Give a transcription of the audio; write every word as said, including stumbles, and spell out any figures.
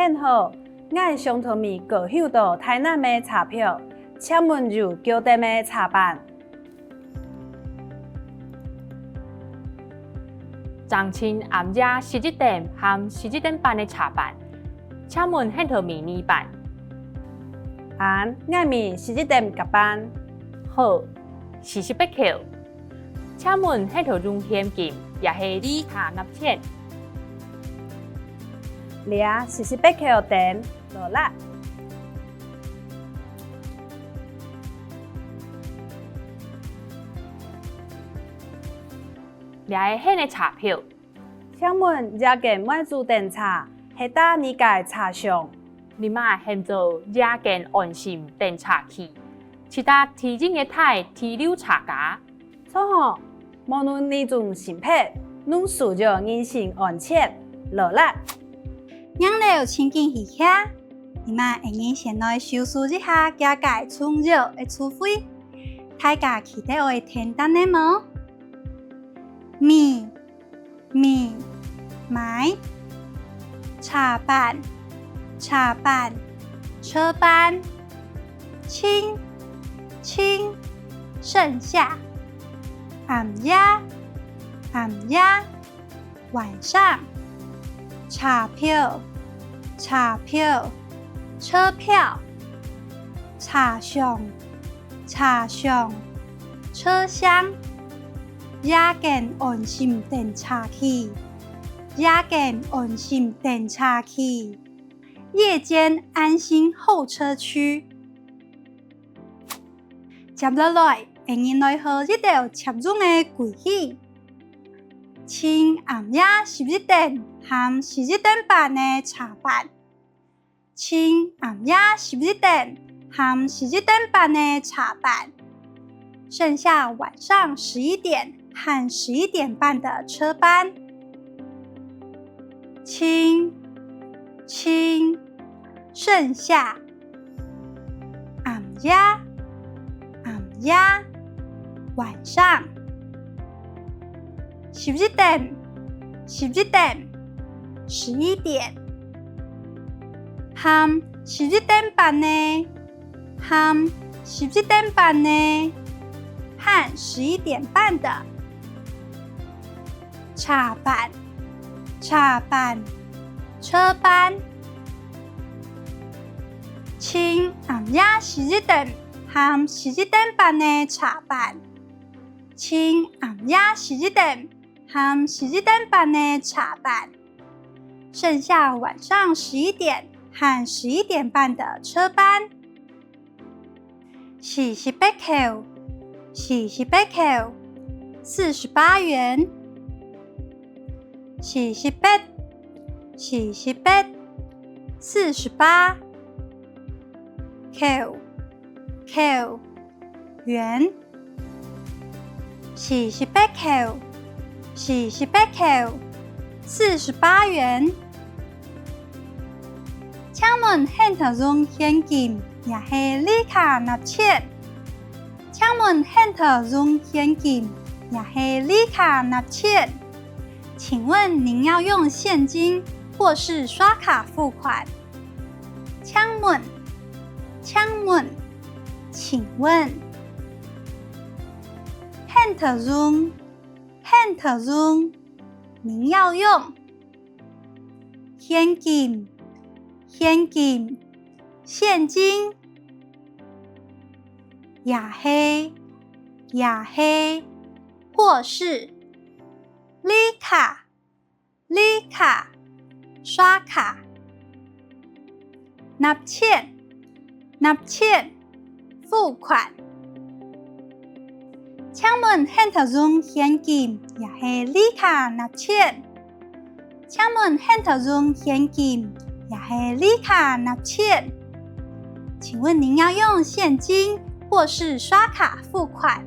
你好，𠊎想同你購買到臺南个車票，請問有幾點个車班？正清暗夜十一點和十一點半个車班，請問你愛買哪班？恁，𠊎買十一點該班。好，四十八箍。 請問你愛用現金也係刷卡納錢？這四十八箍等，勞力。這係你个車票。請問這間賣主等車係在哪个車廂？你嘛喊做夜間安心等車去，就在第一个台第六車厢。 著吼，無論哪種乘客，攏需要人身安全，勞力。人流情景係恁，你嘛愛先來熟識一下這个重要个詞彙。大家記得愛填單仔無？買， 買，買。車班，車班，車班。清，清，盛夏。暗夜，暗夜，晚上。車票，車票，車票。車廂， 車廂，車廂。夜間安心等車去，夜間安心等車去。夜間安心候車區。接落來，𠊎人來學一條捷運个規矩。清暗夜十一點和十一點半个車班。 清暗夜十一點和十一點半个車班，剩下晚上十一點和十一點半的車班。清，清，剩下。暗夜，暗夜，晚上。十一點，十一點，十一點。和十一點半个，和十一點半个，和十一點半的。車班，車班，車班。清暗夜十一點和十一點半个車班。 清暗夜十一點和十一點半个車班，剩下晚上十一點和十一點半的車班。四十八箍，四十八箍，四十八元。四十八，四十八，四十八。箍，箍， 元。四十八箍，四十八箍，四十八元。請問你愛用現金也係刷卡納錢？請問你愛用現金也係刷卡納錢？請問您要用現金或是刷卡付款？請問，請問，請問。 你愛用，你愛用。現金，現金，現金。也係，也係，或是。刷卡， 刷卡，刷卡。納錢，納錢，付款。請問你愛用現金也係刷卡納錢？請問你愛用現金也係刷卡納錢？請問您要用現金或是刷卡付款？